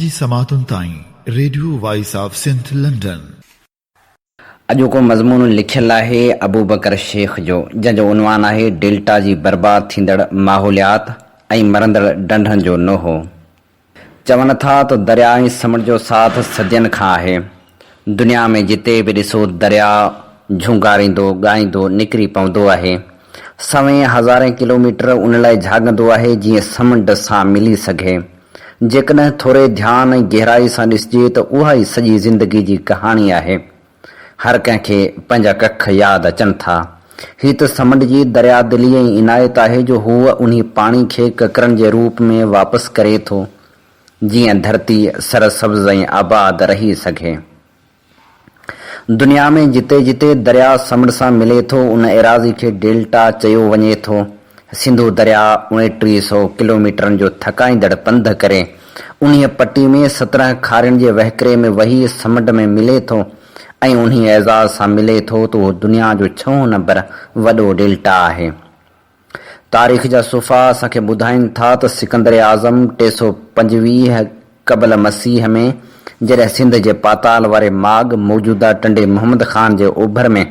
اوهان جي سماعتن تائين radio voice of Sindh London. اڄوڪو مضمون لکيل آهي ابوبڪر شيخ جو، جنهن جو عنوان آهي ڊيلٽا جي برباد ٿيندڙ ماحوليات ۽ مرندڙ ڍنڍن جو نوحو. چون ٿا ته درياء ۽ سمنڊ جو ساٿ صدين کان آهي. دنيا ۾ جتي به ڏسو درياء جهونگاريندو، ڳائيندو نڪري پوندو آهي. سوين هزارين ڪلوميٽر ان لاء جهاڳندو آهي جيئن سمنڊ سان ملي سگهي. جيڪڏهن ٿوري ڌيان ۽ گهرائي سان ڏسجي ته اها ئي سڄي زندگي جي ڪهاڻي آهي. هر ڪنهن کي پنهنجا ڪک ياد اچن ٿا. هي ته سمنڊ جي دريا دلي ۽ عنايت آهي جو هو انهي پاڻي کي ڪڪرن جي روپ ۾ واپس ڪري ٿو، جيئن ڌرتي سر سبز ۽ آباد رهي سگهي. دنيا ۾ جتي جتي درياء سمنڊ سان ملي ٿو، ان ايراضي کي ڊيلٽا چيو وڃي ٿو. سنڌو درياء اوڻيٽيهه سئو ڪلوميٽرن جو ٿڪائيندڙ پنڌ ڪري، انهيء پٽي ۾ 17 کارين جي وهڪري ۾ وهي سمنڊ ۾ ملي ٿو ۽ انهيء اعزاز سان ملي ٿو ته اهو دنيا جو ڇهون نمبر وڏو ڊيلٽا آهي. تاريخ جا صفحا اسان کي ٻڌائين ٿا ته سڪندر اعظم 325 قبل مسيح ۾ جڏهن سنڌ جي پاتال واري ماڳ موجوده ٽنڊي محمد خان جي اوڀر ۾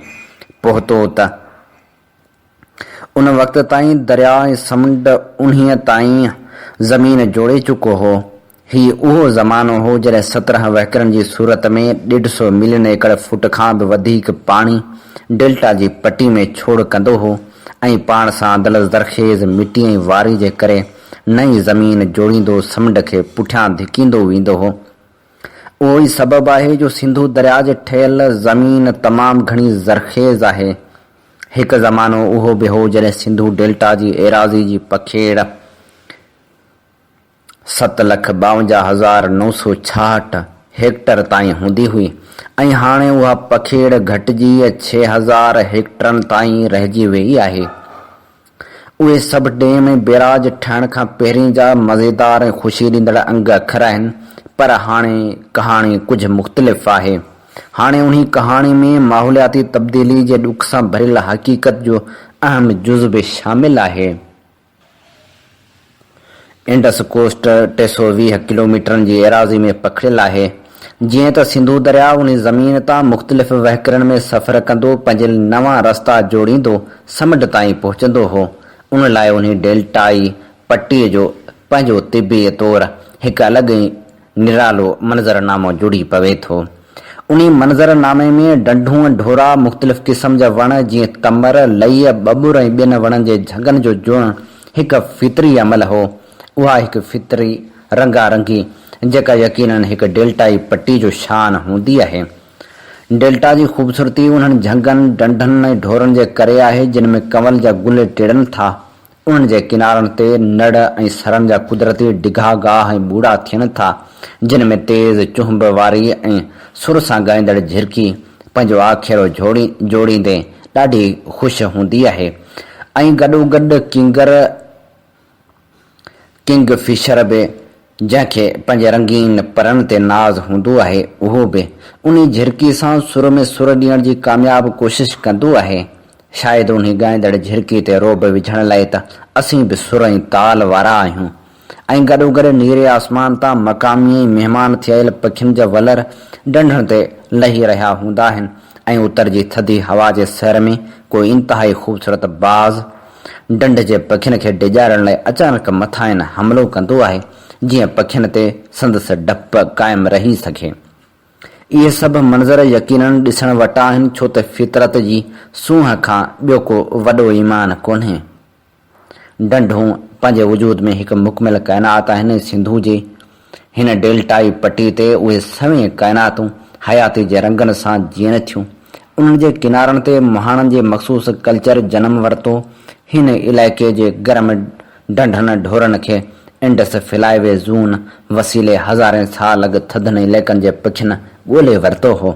پهتو ته ان وقت تائين درياء ۽ سمنڊ انهيء تائين زمين جوڙي چڪو هو. هي اهو زمانو هو جڏهن 17 وهڪرن جي صورت ۾ ڏيڍ سئو ملين ايڪڙ فوٽ کان به وڌيڪ پاڻي ڊيلٽا جي پٽي ۾ ڇوڙ ڪندو هو ۽ پاڻ سان آندل زرخيز مٽي ۽ واري جي ڪري نئين زمين جوڙيندو سمنڊ کي پٺيان ڌڪيندو ويندو هو. اهو ئي سبب آهي جو سنڌو درياء جي ٺهيل زمين تمام گهڻي زرخيز آهي. هڪ زمانو اهو به هو جڏهن سنڌو ڊيلٽا جي ايراضي جي پکيڙ ست لک 52966 هيڪٽر تائين هوندي هئي ۽ هاڻي اها پکيڙ گهٽجي 6000 هيڪٽرن تائين رهجي ويئي آهي. اهي سڀ ڊيم ۽ بيراج ٺهڻ کان پهرين جا مزيدار ۽ خوشي ڏيندڙ انگ اکر آهن پر هاڻي ڪهاڻي ڪجهه مختلف آهي. هاڻي انهي ڪهاڻي ۾ ماحولياتي تبديلي جي ڏک سان ڀريل حقيقت جو اهم جز به شامل آهي. انڊس ڪوسٽ 320 ڪلوميٽرن جي ايراضي ۾ پکڙيل آهي. جيئن ته سنڌو درياء انهي زمين تان مختلف وهڪرن ۾ سفر ڪندو پنهنجي نوان رستا جوڙيندو سمنڊ تائين پهچندو هو، ان لاء انهي ڊيلٽائي پٽي جو پنهنجو طبعي طور هڪ الڳ ۽ نرالو منظرنامو جڙي پوي ٿو. انهي منظرنامي ۾ ڍنڍون ۽ ڍورا، مختلف قسم جا وڻ جيئن تمر، لئي، ٻٻر ۽ ٻين وڻن جي جهنگن جو جڙڻ هڪ فطري عمل هو. اها هڪ فطري رنگا رنگي جيڪا يقينن هڪ ڊيلٽائي پٽي جو شان هوندي آهي. ڊيلٽا جي خوبصورتي انهن جهنگن، ڍنڍن ۽ ڍورن جي ڪري آهي جن ۾ ڪنول جا گل ٽڙن ٿا. انهن جي ڪنارن تي نڙ ۽ سرن جا قدرتي ڊگها گاهه ۽ ٻوڙا ٿين ٿا، جن ۾ تيز چهنب واري ۽ سر سان ڳائيندڙ جهرڪي پنهنجو آکيرو جوڙيندي ڏاڍي خوش هوندي آهي ۽ گڏوگڏ ڪينگر، ڪنگ فشر به جنهن کي پنهنجي رنگين پرن تي ناز هوندو آهي، اهو به انهي جهرڪي سان سر ۾ سر ڏيڻ جي ڪامياب ڪوشش ڪندو آهي. شايد انهي ڳائيندڙ جهرڪي تي رعب وجهڻ لاء ته اسين به سر ۽ تال وارا آهيون ۽ گڏوگڏ نيري آسمان تان مقامي ۽ مهمان ٿي آيل پکين جا ولر ڍنڍن تي لهي رهيا هوندا آهن ۽ اتر جي ٿڌي هوا جي سير ۾ ڪو انتهائي خوبصورت باز ڍنڍ جي پکين کي ڊيڄارڻ لاء اچانڪ مٿانئن حملو ڪندو آهي، جيئن پکين تي سندس ڊپ قائم رهي سگهي. اهي سڀ منظر يقينن ڏسڻ وٽان آهن، ڇو ته فطرت جي سونهن کان ٻيو ڪو وڏو ايمان ڪونهي. ڍنڍون پنهنجي وجود ۾ هڪ مڪمل ڪائنات آهن ۽ سنڌوء جي هن ڊيلٽائي پٽي تي اهي سوين ڪائناتون حياتي جي رنگن سان جيئن ٿيون. انهن جي ڪنارن تي مهاڻن جي مخصوص ڪلچر جنم ورتو. هن علائقي جي گرم ڍنڍن ڍورن کي انڊس فلائي وي زون وسيلي هزارين سال اڳ ٿڌن علائقن جي پکين ڳولي ورتو هو.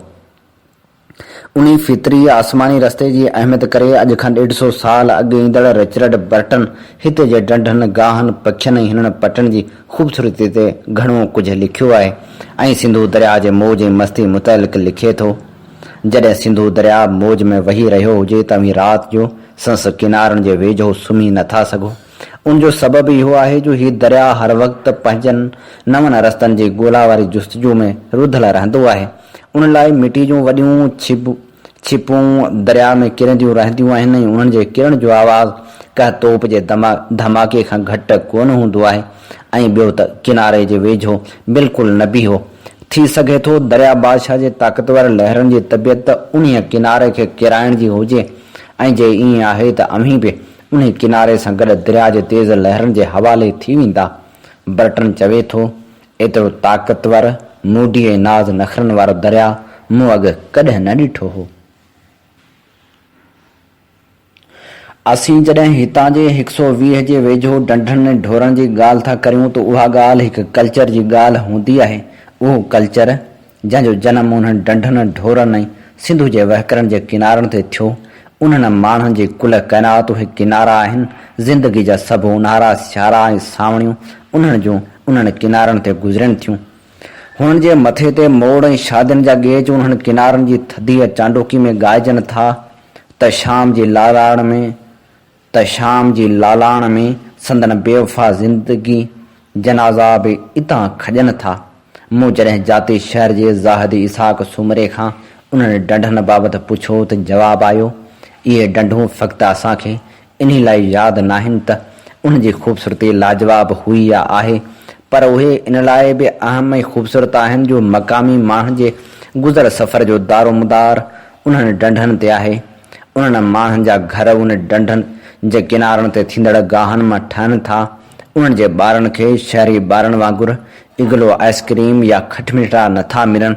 انهي فطري آسماني رستي جي اهميت ڪري اڄ کان ڏيڍ سئو سال اڳ ايندڙ رچرڊ برٽن هتي جي ڍنڍن، گاهن، پکين ۽ هنن پٽن جي خوبصورتي تي گهڻو ڪجهه لکيو آهي ۽ سنڌو درياء جي موج ۽ مستي متعلق لکي ٿو. جڏهن سنڌو درياء موج ۾ وهي رهيو هجي ته اوهين رات جو سندس ڪنارن جي ويجهو سمهي نٿا سگهو. ان جو سبب اهو آهي جو هي درياء هر وقت پنهنجن نون رستن جي ڳولا واري جستجو ۾ رڌل رهندو آهي. ان لاء مٽي جون وڏيون ڇپون درياء ۾ ڪرنديون رهنديون آهن ۽ انهن جي ڪرڻ جو آواز ڪنهن توپ جي ڌماڪي کان گهٽ ڪونه هوندو آهي ۽ ٻيو ته ڪناري جي ويجهو بلڪل نه بيهو. ٿي سگهي ٿو درياء بادشاهه جي طاقتور لهرن جي طبيعت انهيء ڪناري کي ڪيرائڻ جي هجي ۽ جي ائين آهي ته اوهين به انهي ڪناري سان گڏ درياء جي تيز لهرن جي حوالي ٿي ويندا. برٽن چوي ٿو، ايترو طاقتور، موڊي ۽ ناز نخرن وارو درياء مون اڳ ڪڏهن نه ڏٺو هو. اسين جڏهن هتان جي هڪ سو 20 جي ويجهو ڍنڍن ۽ ڍورن جي ڳالهه ٿا ڪريون ته اها ڳالهه هڪ ڪلچر جي ڳالهه هوندي آهي. اهو ڪلچر، جنهن جو جنم انهن ڍنڍن، ڍورن ۽ سنڌو جي وهڪرن جي ڪنارن تي ٿيو، انهن ماڻهن جي ڪل ڪائنات اهي ڪنارا آهن، زندگي جا سڀ اونهارا، سيارا ۽ سانوڻيون انهن جون انهن ڪنارن تي گذرين ٿيون. هنن جي مٿي تي موڙ ۽ شادين جا ڳيچ انهن ڪنارن جي ٿڌيء چانڊوڪي ۾ ڳائجن ٿا ته شام جي لالاڻ ۾ ته شام جي لالاڻ ۾ سندن بيوفا زندگي جنازا به اتان کڄن ٿا. مون جڏهن جاتي شهر جي زاهد اسحاق سومري کان انهن ڍنڍن بابت پڇيو ته جواب آيو، اهي ڍنڍون فقط اسان کي انهي لاء ياد ناهن ته انهن جي خوبصورتي لاجواب هئي يا آهي پر اهي ان لاء به اهم ۽ خوبصورت آهن جو مقامي ماڻهن جي گذر سفر جو دارومدار انهن ڍنڍن تي آهي. انهن ماڻهن جا گهر ان ڍنڍن جي ڪنارن تي ٿيندڙ گاهن مان ٺهن ٿا. انهن جي ٻارن کي شهري ٻارن وانگر اگلو آئسڪريم يا کٽمٺڙا نه ٿا ملن،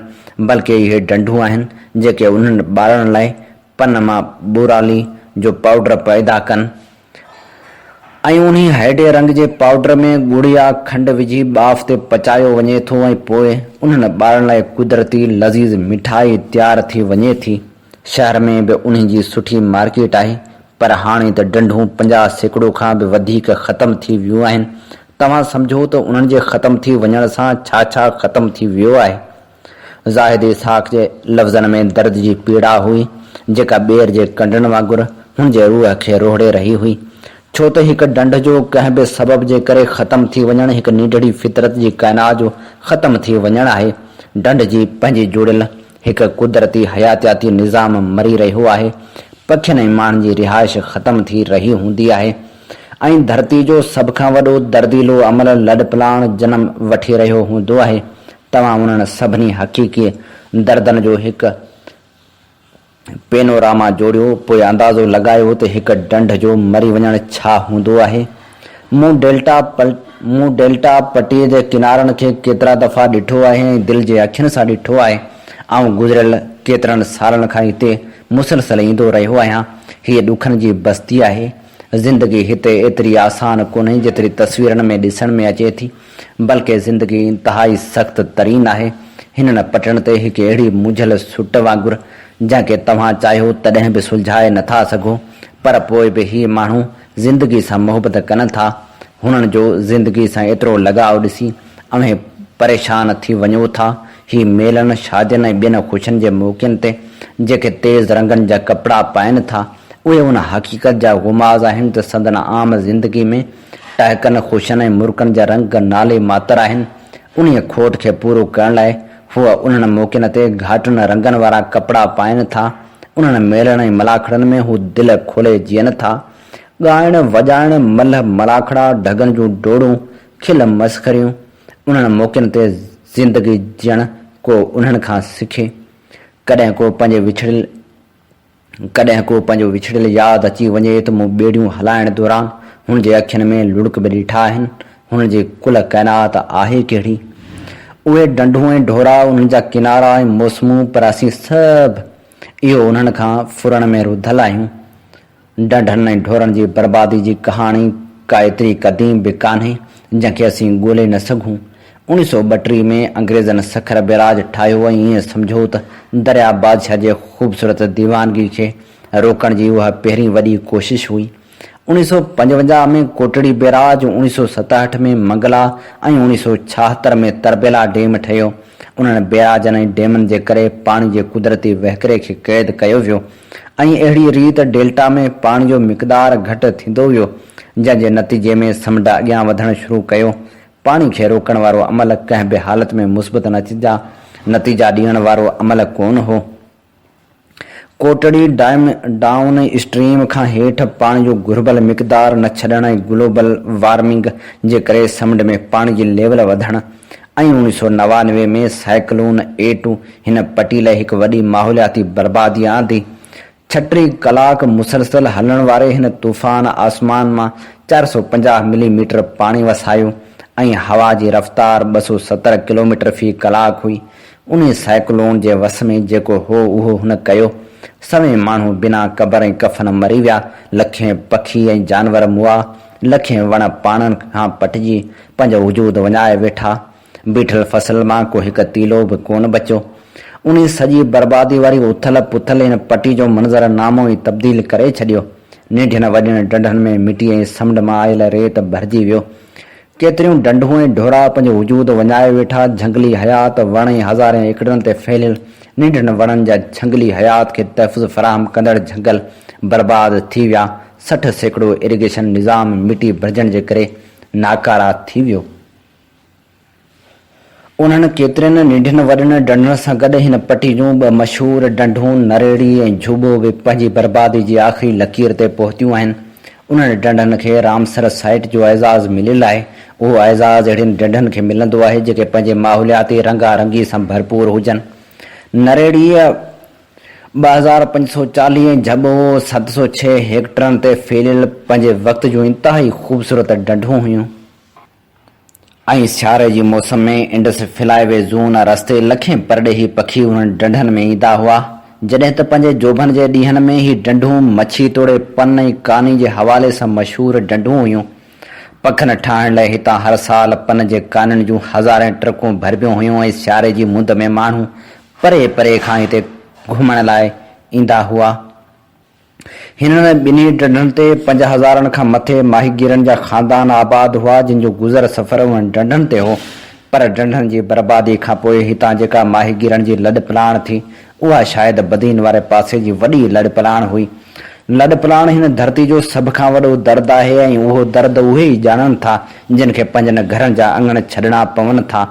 بلڪه اهي ڍنڍون آهن جيڪي انهن ٻارن لاء پن مان ٻورالي جو پائوڊر پيدا ڪن ۽ انهي هيڊي رنگ جي پائوڊر ۾ ڳڙ يا کنڊ وجهي ٻاڦ تي پچايو وڃي ٿو ۽ پوء انهن ٻارن لاء قدرتي لذيذ مٺائي تيار ٿي وڃي ٿي. شهر ۾ به انهي جي سٺي مارڪيٽ آهي پر هاڻي ته ڍنڍون 50% کان به وڌيڪ ختم ٿي ويون آهن. توهان سمجهو ته انهن جي ختم ٿي وڃڻ سان ڇا ڇا ختم ٿي ويو آهي. زاهد اسحاق جي لفظن ۾ درد جي پيڙا هئي، جيڪا ٻير جي ڪنڊن وانگر هن جي روح کي روهڙي رهي هئي. ڇو ته هڪ ڍنڍ جو ڪنهن به سبب جي ڪري ختم ٿي وڃڻ هڪ ننڍڙي فطرت جي ڪائنات جو ختم ٿي وڃڻ آهي. ڍنڍ جي پنهنجي جوڙيل هڪ قدرتي حياتياتي نظام مري رهيو آهي. پکين ۽ ماڻهن جي رهائش ختم ٿي رهي هوندي آهي ۽ ڌرتي جو سڀ کان وڏو درديلو عمل لڏپلاڻ جنم وٺي رهيو هوندو آهي. توهان انهن سڀني حقيقي دردن جو هڪ پينوراما جوڙيو، پوء اندازو لڳايو ته هڪ ڍنڍ جو مري وڃڻ ڇا هوندو آهي. مون ڊيلٽا مون ڊيلٽا پٽيء جي ڪنارن کي ڪيترا دفعا ڏٺو آهي ۽ دل جي اکين سان ڏٺو آهي. آئون گذريل ڪيترن سالن کان هتي مسلسل ايندو رهيو آهيان. هيء ڏکن جي بستي آهي. زندگي هتي ايتري آسان ڪونهي جيتري تصويرن ۾ ڏسڻ ۾ اچي ٿي. بلڪه زندگي انتهائي سخت ترين آهي. هنن پٽن تي هڪ اهڙي منجهيل سٽ وانگر، جنهن کي توهان چاهيو تڏهن به سلجهائي نه ٿا سگهو، پر پوء به هي ماڻهو زندگي سان محبت ڪن ٿا. هنن جو زندگي سان ايترو لڳاء ڏسي اوهين پريشان ٿي وڃو ٿا. هي ميلن، شادين ۽ ٻين خوشين جي موقعن تي جيڪي تيز رنگن جا ڪپڙا پائين ٿا، اهي ان حقيقت جا غماز آهن ته سندن عام زندگي ۾ ٽهڪن، خوشين ۽ مرڪن جا رنگ نالي ماتر آهن. انهيء کوٽ کي پورو ڪرڻ لاء هو انهن موقعن تي گهاٽن رنگن وارا ڪپڙا پائين ٿا. انهن ميلن ۽ ملاکڙن ۾ هو دل کولي جيئن ٿا. ڳائڻ، وڄائڻ، ملهه ملاکڙا، ڍڳن جون ڊوڙون، کل مسخريون، انهن موقعن تي زندگي جيئڻ ڪو انهن کان سکي. ڪڏهن ڪو پنهنجي وڇڙيل. ڪڏهن ڪو پنهنجو وڇڙيل ياد اچي وڃي ته مون ٻيڙيون هلائڻ دوران هن جي اکين ۾ لڙڪ به ڏٺا آهن. هن جي ڪل ڪائنات آهي ڪهڙي؟ اهي ڍنڍون ۽ ڍورا، انهن جا ڪنارا ۽ موسمون، پر اسين سڀ اهو انهن کان ڦرڻ ۾ رڌل آهيون. ڍنڍن ۽ ڍورن جي بربادي جي ڪهاڻي ڪا ايتري قديم به ڪانهي، جنهن کي اسين ڳولي نه سگهون. اوڻيهه سئو ٻٽيهه ۾ انگريزن سکر بئراج ٺاهيو ۽ ائين سمجهو ته درياء بادشاهه جي خوبصورت ديوانگي کي روڪڻ جي اها پهرين وڏي ڪوشش هئي. اوڻيهه سئو پنجونجاهه ۾ ڪوٽڙي بئراج، اوڻيهه سئو ستهٺ ۾ منگلا ۽ اوڻيهه سئو ڇاهتر ۾ تربيلا ڊيم ٺهيو. انهن بئراجن ۽ ڊيمن جي ڪري پاڻي جي قدرتي وهڪري کي قيد ڪيو ويو. ۽ اهڙيء ريت ڊيلٽا ۾ پاڻي جو مقدار گهٽ ٿيندو ويو، جنهن جي نتيجي ۾ سمنڊ اڳيان وڌڻ شروع ڪيو. پاڻي کي روڪڻ وارو عمل ڪنهن به حالت ۾ مثبت نتيجا نتيجا ڏيڻ وارو عمل ڪونه هو. ڪوٽڙي ڊيم ڊائون اسٽريم کان هيٺ پاڻي جو گهربل مقدار نه ڇڏڻ ۽ گلوبل وارمنگ جي ڪري سمنڊ ۾ پاڻي جي ليول وڌڻ ۽ اوڻيهه سو 99 ۾ سائيڪلون ايٽو هن پٽي لاء هڪ وڏي ماحولياتي بربادي آندي. 36 ڪلاڪ مسلسل هلڻ واري هن طوفان آسمان مان 450 ملي ميٽر پاڻي وسايو ۽ هوا جي رفتار 270 ڪلوميٽر في ڪلاڪ هئي. انهي سائيڪلون جي وس ۾ جيڪو هو اهو هن ڪيو. سوين ماڻهو بنا قبر ۽ ڪفن مري ويا، لکين پکي ۽ جانور مئا، لکين وڻ پاڙن کان پٽجي پنهنجو وجود وڃائي ويٺا. بيٺل فصل مان ڪو هڪ تيلو به ڪونه بچيو. انهي سڄي بربادي واري اٿل پٿل هن پٽي جو منظر نامو ئي تبديل ڪري ڇڏيو. ننڍين وڏين ڍنڍن ۾ مٽي ۽ سمنڊ مان آيل ريت ڀرجي ويو. ڪيتريون ڍنڍون ۽ ڍورا پنهنجو وجود وڃائي ويٺا، جهنگلي حيات، وڻ ۽ هزارين ايڪڙن تي ڦهليل ننڍن وڻن جا جهنگلي حيات کي تحفظ فراهم ڪندڙ جهنگل برباد ٿي ويا، 60% اريگيشن نظام مٽي ڀرجڻ جي ڪري ناڪارا ٿي ويو. انهن ڪيترين ننڍين وڏين ڍنڍن سان گڏ هن پٽي جون ٻه مشهور ڍنڍون نريڙي ۽ جهوٻو به پنهنجي بربادي جي آخري لڪير تي پهتيون آهن. انهن ڍنڍن کي رامسر سائيٽ جو اعزاز مليل آهي. اهو اعزاز اهڙين ڍنڍن کي ملندو آهي جيڪي پنهنجي ماحولياتي رنگا رنگي سان ڀرپور هجن. نريڙي 2540 ۽ جهٻو 706 هيڪٽرن تي ڦهليل پنهنجي وقت جون انتهائي خوبصورت ڍنڍون هيون. ۽ سياري جي موسم ۾ انڊس فلائي وي زون رستي لکين پرڏيهي پکي انهن ڍنڍن ۾ ايندا هئا. جڏهن ته پنهنجي جوڀن جي ڏينهن ۾ هي ڍنڍون مڇي توڙي پن ۽ ڪاني جي حوالي سان مشهور ڍنڍون هيون. پکن ٺاهڻ لاء هتان هر سال پن جي ڪانين جون هزارين ٽرڪون ڀربيون هيون ۽ سياري جي مند ۾ ماڻهو پري پري کان هتي گهمڻ لاء ايندا هئا. هنن ٻنهي ڍنڍن تي پنج هزارن کان مٿي ماهيگيرن جا خاندان آباد هئا، جن جو گذر سفر انهن ڍنڍن تي هو. پر ڍنڍن جي بربادي کان پوء هتان جيڪا ماهيگيرن جي لڏپلاڻ ٿي، اها شايد بدين واري پاسي جي وڏي لڏپلاڻ هئي. لڏپلاڻ هن ڌرتي جو سڀ کان وڏو درد آهي ۽ اهو درد اهي ئي ڄاڻن ٿا، جن کي پنهنجن گهرن جا اڱڻ ڇڏڻا پون ٿا.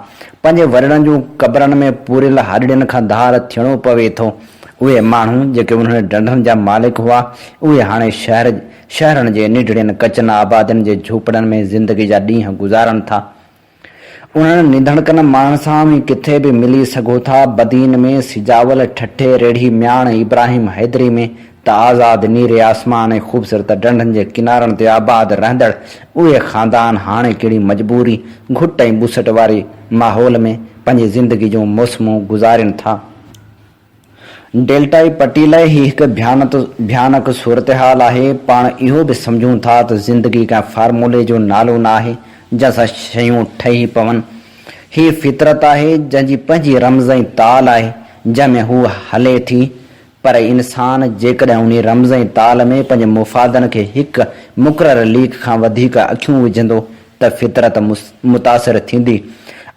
پنهنجي وڏڙن جون قبرن ۾ پوريل هاڏڙين کان ڌار ٿيڻو پوي ٿو. اهي ماڻهو جيڪي انهن ڍنڍن جا مالڪ هئا، اهي هاڻي شهر شهرن جي ننڍڙين ڪچن آبادين جي جهوپڙن ۾ زندگي جا ڏينهن گذارن ٿا. انهن نڌڻڪن ماڻهن سان اوهين ڪٿي به ملي سگهو ٿا. بدين ۾، سجاول، ٺٽي، ريڙهي مياڻ ۽ ابراهيم حيدري ۾ ته آزاد نيري آسمان ۽ خوبصورت ڍنڍن جي ڪنارن تي آباد رهندڙ اهي خاندان هاڻي ڪهڙي مجبوري، گهٽ ۽ ٻوسٽ واري ماحول ۾ پنهنجي زندگي جون موسمون گذارين ٿا. ڊيلٽائي پٽي لاء هي هڪ ڀيانڪ صورتحال آهي. پاڻ اهو به سمجهون ٿا ته زندگي ڪنهن فارمولي جو نالو نه آهي، جنهن سان شيون ٺهي پون. هي فطرت آهي، جنهن جي پنهنجي رمز ۽ تال آهي، جنهن ۾ هوء هلي ٿي. پر انسان جيڪڏهن انهي رمز ۽ تال ۾ پنهنجي مفادن کي هڪ مقرر ليڪ کان وڌيڪ اکيون وجهندو ته فطرت متاثر ٿيندي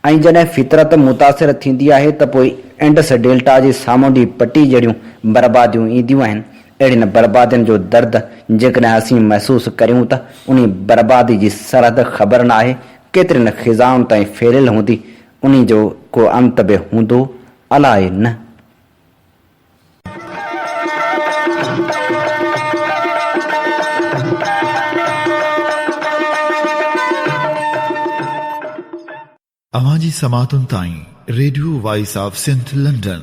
۽ جڏهن فطرت متاثر ٿيندي آهي ته پوء انڊس ڊيلٽا جي سامونڊي پٽي جهڙيون برباديون اينديون آهن. اهڙين بربادين جو درد جيڪڏهن اسين محسوس ڪريون ته انهي بربادي جي سرحد خبر ناهي ڪيترين خزائن تائين ڦهليل هوندي، انهي جو ڪو انت به هوندو الائي نه. اوهان جي سماعتن تائين radio voice of Sindh London.